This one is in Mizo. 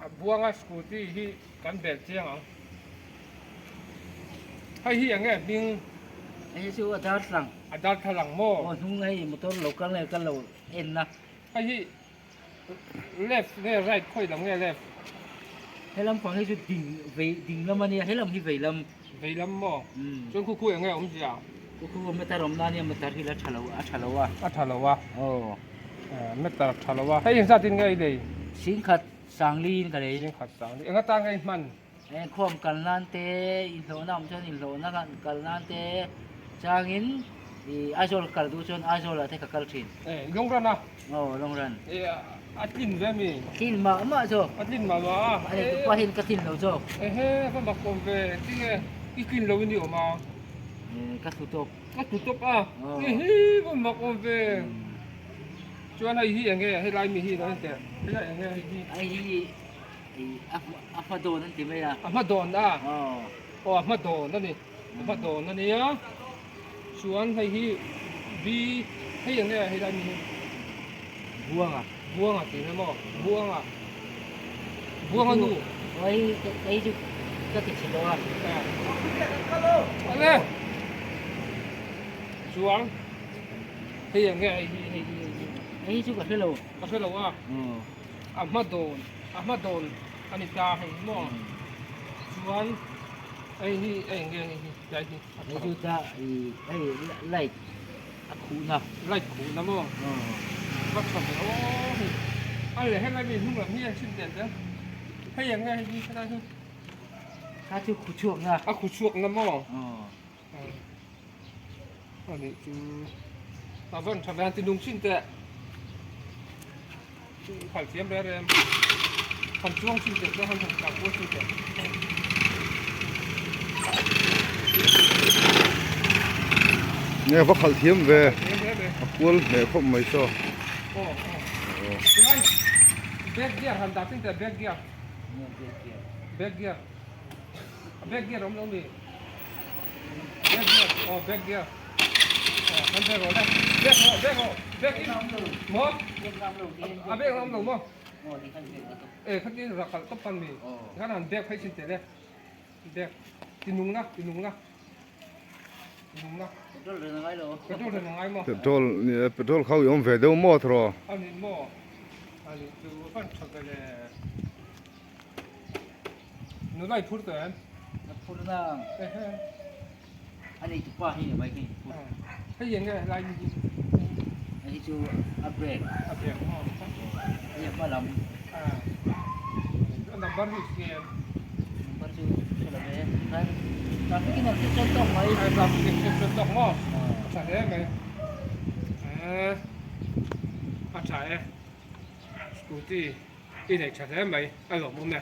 A buanga scooty hi kan bel chiang ang. Hei hi enge hming? Hei chu a darthlalang. A darthlalang maw? Aw hnung hei motor lo kal nge kal lo en na. Hei hi left nge right khawi lam nge left? He lam pang hi chu ding vei ding lam a nia he lam hi vei lam. Vei lam maw? Chuan khu khu enge awmzia? Khu khu meter awm na nia meter hi la tha lo a tha lo a. A tha lo a. Aw. Meter tha lo a. Hei engzat in nge i lei? Singkhat sangli in ka lei. Singkhat sangli. Enga tan nge i hman? Khawm kal nan te, inhlawhna awm chuan inhlawhna kal nan te changin i Aizawl kal duh chuan Aizawl ah te ka kal thin. Long run a? Aw long run. A tlin ve mi? Tlin mah mah zawk. A tlin mah mah a? A nei pa hian ka tlin lo zawk. Ehe va mak awm ve, tinge i tlin lo in i awm a? Ka tlu tawp. Ka tlu tawp a? Ehe va mak awm ve. Chuan hei hi enge helai mi hi lo en teh, helai enge hei hi? Hei hi A hma dawn an ti mai a. A hma dawn a? Aw a hma dawn a ni. A hma dawn a nia. Chuan hei hi B hei eng nge hei lai mi hi? Buanga. Buanga tih na maw? Buanga. Buanga nu. Aw hei hei chu ka ti chhe tawh a. Awle. Chuan hei eng nge hei hi hei hi hei hi. Hei chu ka hre lo. Ka hre lo a. A hma dawn a hma dawn a ni ta hei maw chuan hei hi a eng nge hei hi tlai hi a hei chu ta i hei light a khuhna light khuhna maw va tha ve aw hei a leh helai mi hnung lam hi a chhin tel tel hei eng nge hei hi helai hi kha chu khu chhuakna a khu chhuakna maw a nih chu a van tha ve han ti nung chin teh khalh thiam reng reng han chuang chin teh chuan han han tlan kual chin teh. Nge va khalh thiam ve a kual hneh khawp mai saw. Chuan back gear han dah chin teh back gear back gear back gear awm lo mi. Back gear aw back gear aw kan back rawh le back rawh back rawh back in maw a back awm lo maw e khatin rak kalh tawp kan mi tikhan han back phei chin teh le back ti nung na ti nung na ti nung na petrol ren angai lo petrol ren angai maw petrol ni petrol kha i awm ve deuh maw thaw ani maw ani chu van tha ve le Nula i phur tawh em? Ka phur na. A nei tupa hi a bike hi phur. Hei eng nge helai mi hi? Hei chu a brake. A brake maw? Hei a hma lam. A number hi hria em? Number chu hre lo ve. Traffic in an hre chuan tawk mai. Traffic in hre chuan tawk maw? A tha hle mai. A tha e. Scooty i nei tha hle mai a lawmawm e.